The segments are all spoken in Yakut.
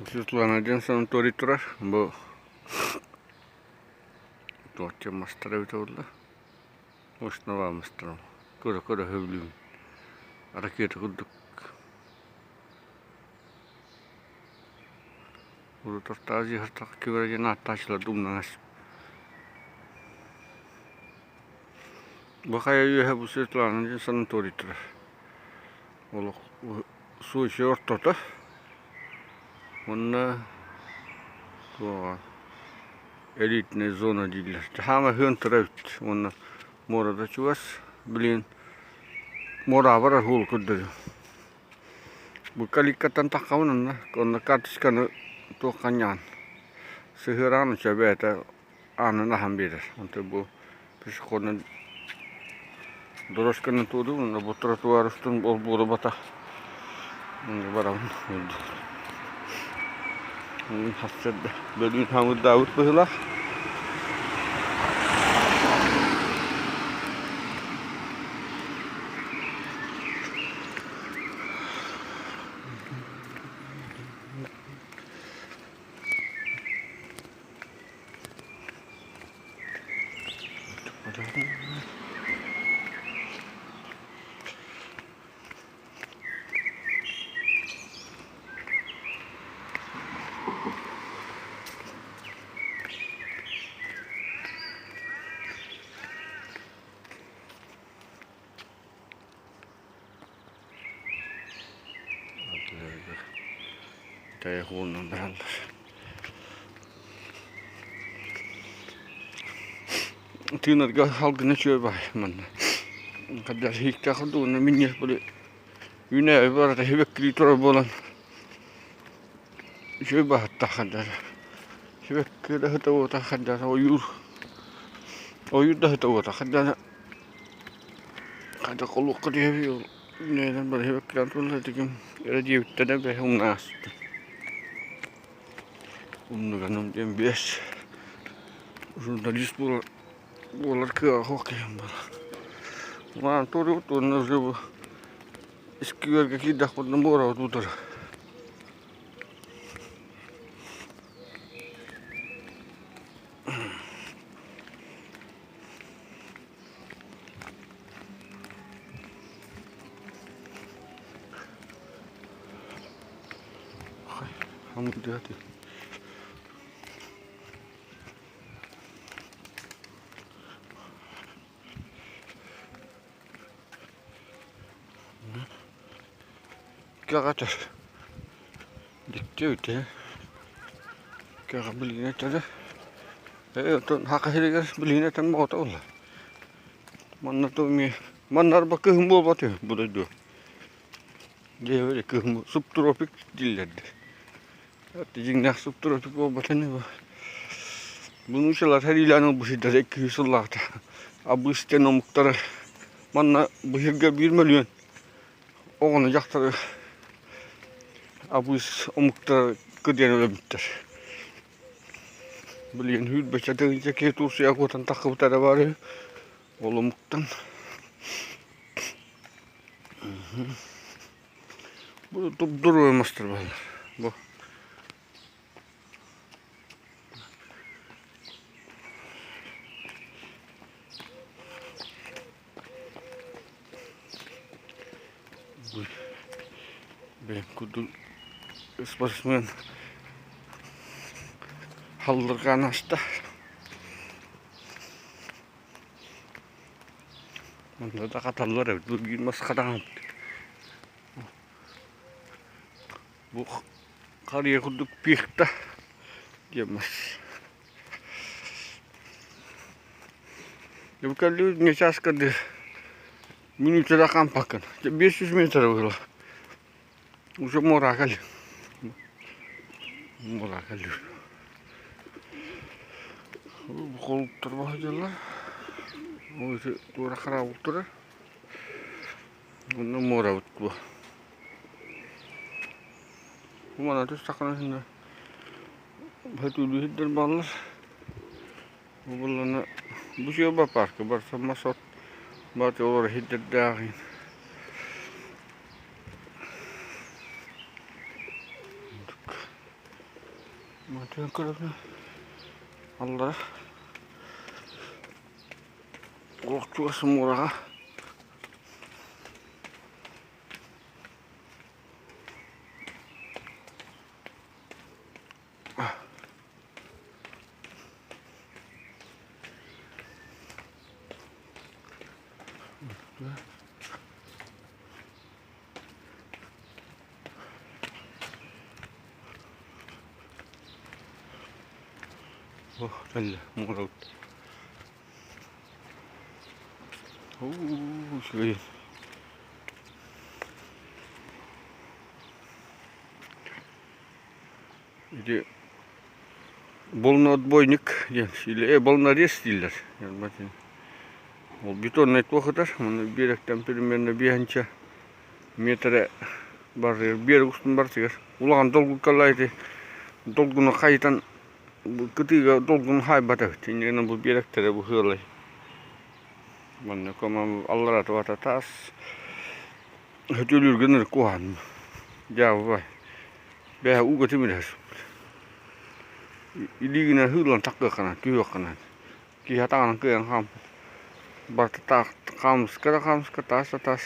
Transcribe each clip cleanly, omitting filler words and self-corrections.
Светлана диэн санаторий турар. Бу туох мастара эбитэ буолла. Основа мастара. Көрө-көрө сөбүлүүбүн. Ракета курдук. Урут Орто Азия киберэ диэн ааттааччылар умнан Бу хайа үөһэ бу Светлана диэн санаторий турар. Олох Сочи ортото уонна туоҕа элитнэй зона дииллэр. Хаама ыһыан турар эбит уонна муората чугас. Билигин муораҕа барар суол көрдөрүөм. Бу калиткаттан таххабын онно онно карточканы туохха анньаҕын сыһыараҕын оччо бэйэтэ аанын аһан биэрэр. Онтон бу пешеходнай дорожканы туоруур уонна бу тротуар устун олбуору бата барабын сарсыарда бөлүүн хаамырдаабыт быһыылаах. Тайах уонунан бараллар. Тыынарга салгына үчүгэй баҕайы манна. Хайдах иһиктээх курдук уонна минньиэс били үүнээйи барыта сибэккилии турар буолан үчүгэй баһыттаах хайдах эрэ. Сибэкки да сыта уота хайдах эрэ ойуур ойуур да сыта уота хайдах эрэ хайдах олуохха түһэбий ол үүнээйилэр бары сибэккилээн тураллар этигим эрэ диэбиттэрэ бэйэ умна ааспытым. Умнуганым диэн биэс журналист буолар буолар кыаҕа суох киһим буолар. Маан туруут уонна уже бу искибиэргэ киирдэхпитинэ муорабыт утары. Кэҕэтэр дьикти эбит ээ кэҕэ билигин этэрэ ээ оттон саха сиригэр билигин этэн боҕото буолла манна то эмиэ манна арба кыһын буолбат үһү бу дойдуга дьиэбэр кыһын субтропик дииллэр дьиҥнээх субтропик буолбата ини бу бу нууччалар сэриилээн ылбыт сирдэрэ 200 сыллааҕыта абыыс диэн омуктары манна бу сиргэ биир мөлүйүөн оҕону дьахтары абыыс омуктар кырдьан өлөрбүттэр билигин сүүрбэччэ тыһыынча киһи Турцияҕа куотан тахсыбыта эрэ баар үһү ол омуктан Бу тур мастар бааллар. Бу бэйэм курдук спортсмен халлырҕаан ааста. Манна да хаталлар эбит, бу биир мас хатаҕын Бу харыйа курдук пихта диэн мас. Бу кэллибит не чааска дыы мүнүүтэлэ хампаккын. 500 метр было. Уже муораҕа кэллим. Муораҕа кэллим. Холуттар баһыдьаллар. Ол ити туора хараабыл турар. Онно муорабыт бу. Бу манна түстэххинэ сөтүөлүүр бааллар. Бу буоллаҕына бу сыаба парка барсан мас от баат олорор сирдэрдээх Мантан көрөбүн аллара олох чугас муораҕа Ох, кэллэ муҥура Уу, үчүгэй. Ити волноотбойник диэн или волнорез дииллэр. Ол бетоннай туох ытар, маны биэрэктэн примерно биэһинчэ метрэ барыар, биэрэк устун барытыгар. Улахан долгуккалла ити долгуну хайытан кытыыга долгуну хаайбат эбит. Инньэ гынан бу биэрэктэрэ бу сыалай. Манна комам аллара тубата таас Сөтүөлүүргэ ынырык куһаҕан. Дьаабы бэйэ ууга тимирэ сыппыт. Илиигинэн сыыллан таххыаххына, түһүөххүнэ. Киһи атаҕынан кыайан хаампат. Барыта таах хаамыска да хаамыска, таас да таас.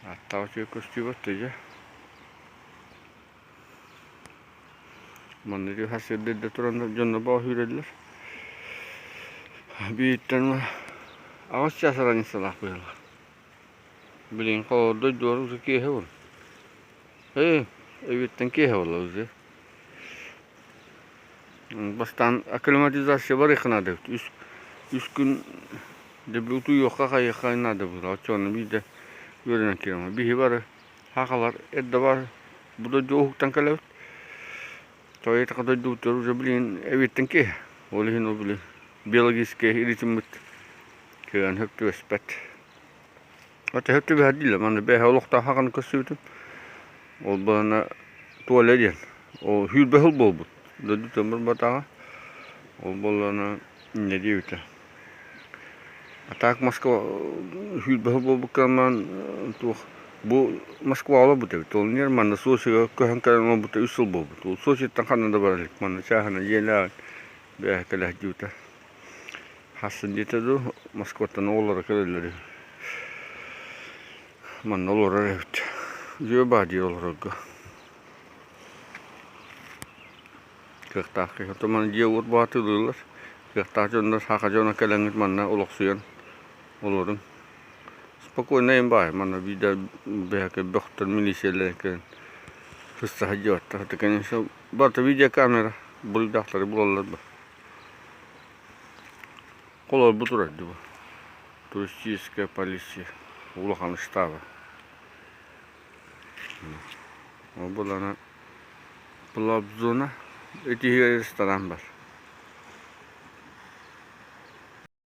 Аттаах үчүгэй көстүүбэт дьэ. Манна түһэр сирдэргэ туран дьонно баа сүүрэллэр. Бииртэн аҕыс чаас разницалаах быһыылаах. Билигин холобур дойдулар уже киэһэ буолла. Ээ, эбиэттэн киэһэ буолла уже. Бастаан акклиматизация барыахха наада эбит. Үс, үс күн дебил утуйуохха хайыахха наада буолла. Оччоҕуна биирдэ үөрэнэн киирэн. Биһи бары Сахалар эрдэ бар бу дойду уһуктан кэлэбит. Тоҕо дойдубутугар уже билигин эбиэттэн киһи. Ол иһин ол били биологическай ритммит кыайан сөп түбэспэт. Ата сөп түбэһэр дииллэр. Манна бэйэ олохтоох хаҕаны көрсүбүтүм. Ол баҕана Толя диэн. Ол сүүрбэ сыл буолбут. Дойду барбатаҕа. Ол буоллаҕына инньэ диэбитэ. А так Москва сүүрбэ сыл буолбукка туох бу Москваҕа олорбут эбит. Ол иннигэр манна Сочига көһөн кэлэн олорбута үс сыл буолбут. Ол Сочиттан ханна да бара илик. Манна чааһына дьиэлээх бэйэ кэлэ сылдьыбыта. Хассын диэтэ дуу, Москваттан оҕолоро кэлэллэр үһү. Манна олорор эбит. Үтүө баа дии олорорго. Кыахтаах киһи. Оттон маны дьиэ-уот баҕатыылыыллар. Кыахтаах дьоннор, саха дьоно кэлэҥҥит манна олохсуйан олоруҥ. Спокойно им баай. Манна биирдэ бэһэкэ бөхтөр милициялэрин кэлэн сыста сылдьыбаттар. Это, конечно, барыта видеокамера буруйдаахтары булаллар ба. Холобур турар дии бу. Туристическая полиция улахан штаба. Ол булана Плабзона итиһигэр ресторан бар.